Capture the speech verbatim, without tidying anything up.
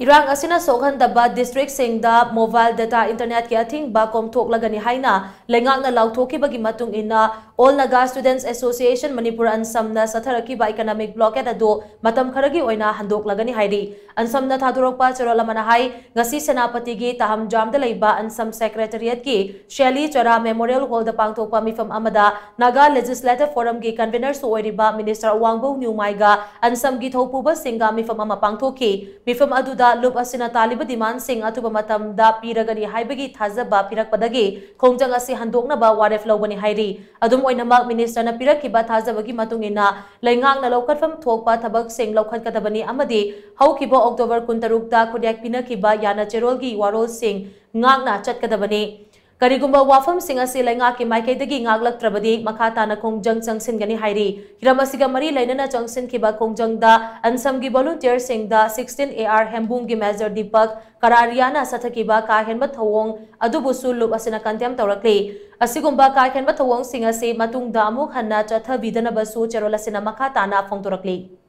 ꯏꯔꯥꯡ ꯑꯁꯤꯅ ꯁꯣꯛꯍꯟꯗꯕ districtꯁꯤꯡꯗ mobile data internetꯀꯤ ꯑꯊꯤꯡꯕ ꯀꯣꯝꯊꯣꯛꯂꯒꯅꯤ ꯍꯥꯏꯅ ꯂꯩꯉꯥꯛꯅ ꯂꯥꯎꯊꯣꯛꯈꯤꯕꯒꯤ ꯃꯇꯨꯡ ꯏꯟꯅ All Naga Students Association Manipur, ꯑꯟꯁꯝꯅ ꯆꯠꯊꯔꯛꯈꯤꯕ economic blockade ꯑꯗꯨ ꯃꯇꯝ ꯈꯔꯒꯤ ꯑꯣꯏꯅ ꯍꯟꯗꯣꯛꯂꯒꯅꯤ ꯍꯥꯏꯔꯤ꯫ ꯑꯟꯁꯝꯅ ꯊꯥꯗꯣꯔꯛꯄ ꯆꯦꯔꯣꯜ ꯑꯃꯅ ꯍꯥꯏ, ꯉꯁꯤ ꯁꯦꯅꯥꯄꯇꯤꯒꯤ ꯇꯥꯍꯝꯖꯥꯝꯗ ꯂꯩꯕ ꯑꯟꯁꯝ secretariatꯀꯤ ꯁꯦꯂꯤ ꯆꯔꯥ Memorial Hallꯗ ꯄꯥꯡꯊꯣꯛꯄ ꯃꯤꯐꯝ ꯑꯃꯗ Naga Legislative Forumꯒꯤ convenerꯁꯨ ꯑꯣꯏꯔꯤꯕ Minister ꯑꯋꯥꯡꯕꯧ ꯅ꯭ꯌꯨꯃꯥꯏꯒ ꯑꯟꯁꯝꯒꯤ ꯊꯧꯄꯨꯕꯁꯤꯡꯒ ꯃꯤꯐꯝ ꯑꯃ ꯄꯥꯡꯊꯣꯛꯈꯤ꯫ ꯃꯤꯐꯝ ꯑꯗꯨꯗ ꯂꯨꯞ ꯑꯁꯤꯅ ꯇꯥꯜꯂꯤꯕ demandꯁꯤꯡ ꯑꯊꯨꯕ ꯃꯇꯝꯗ ꯄꯤꯔꯒꯅꯤ ꯍꯥꯏꯕꯒꯤ ꯊꯥꯖꯕ ꯄꯤꯔꯛꯄꯗꯒꯤ ꯈꯣꯡꯖꯪ ꯑꯁꯤ ꯍꯟꯗꯣꯛꯅꯕ ꯋꯥꯔꯦꯞ ꯂꯧꯕꯅꯤ ꯍꯥꯏꯔꯤ꯫ ꯑꯗꯨꯝ ꯑꯣꯏꯅꯃꯛ, Ministerꯅ ꯄꯤꯔꯛꯈꯤꯕ ꯊꯥꯖꯕꯒꯤ ꯃꯇꯨꯡ ꯏꯟꯅ ꯂꯩꯉꯥꯛꯅ ꯂꯧꯈꯠꯐꯝ ꯊꯣꯛꯄ ꯊꯕꯛꯁꯤꯡ ꯂꯧꯈꯠꯀꯗꯕꯅꯤ ꯑꯃꯗꯤ ꯍꯧꯈꯤꯕ October ꯀꯨꯟꯇꯔꯨꯛꯇ ꯈꯨꯠꯌꯦꯛ ꯄꯤꯅꯈꯤꯕ ꯌꯥꯅꯆꯦꯔꯣꯜꯒꯤ ꯋꯥꯔꯣꯜꯁꯤꯡ ꯉꯥꯛꯅ ꯆꯠꯀꯗꯕꯅꯤ꯫ ꯀꯔꯤꯒꯨꯝꯕ ꯋꯥꯐꯝꯁꯤꯡ ꯑꯁꯤ ꯂꯩꯉꯥꯛꯀꯤ ꯃꯥꯏꯀꯩꯗꯒꯤ ꯉꯥꯛꯂꯛꯇ꯭ꯔꯕꯗꯤ ꯃꯈꯥ ꯇꯥꯅ ꯈꯣꯡꯖꯪ ꯆꯪꯁꯤꯟꯒꯅꯤ ꯍꯥꯏꯔꯤ꯫ ꯍꯤꯔꯝ ꯑꯁꯤꯒ ꯃꯔꯤ ꯂꯩꯅꯅ ꯆꯪꯁꯤꯟꯈꯤꯕ ꯈꯣꯡꯖꯪꯗ ꯑꯟꯁꯝꯒꯤ volunteerꯁꯤꯡꯗ sixteen A R ꯍꯦꯝꯕꯨꯡꯒꯤ Major Deepak ꯀꯔꯥꯔꯤꯌꯥꯅ ꯆꯠꯊꯈꯤꯕ ꯀꯥ ꯍꯦꯟꯕ ꯊꯧꯑꯣꯡ ꯑꯗꯨꯕꯨꯁꯨ ꯂꯨꯞ ꯑꯁꯤꯅ condemn ꯇꯧꯔꯛꯂꯤ꯫ ꯑꯁꯤꯒꯨꯝꯕ ꯀꯥ ꯍꯦꯟꯕ ꯊꯧꯑꯣꯡꯁꯤꯡ ꯑꯁꯤ ꯃꯇꯨꯡꯗ ꯑꯃꯨꯛ ꯍꯟꯅ ꯆꯠꯊꯕꯤꯗꯅꯕꯁꯨ ꯆꯦꯔꯣꯜ ꯑꯁꯤꯅ ꯃꯈꯥ ꯇꯥꯅ ꯐꯣꯡꯗꯣꯔꯛꯂꯤ꯫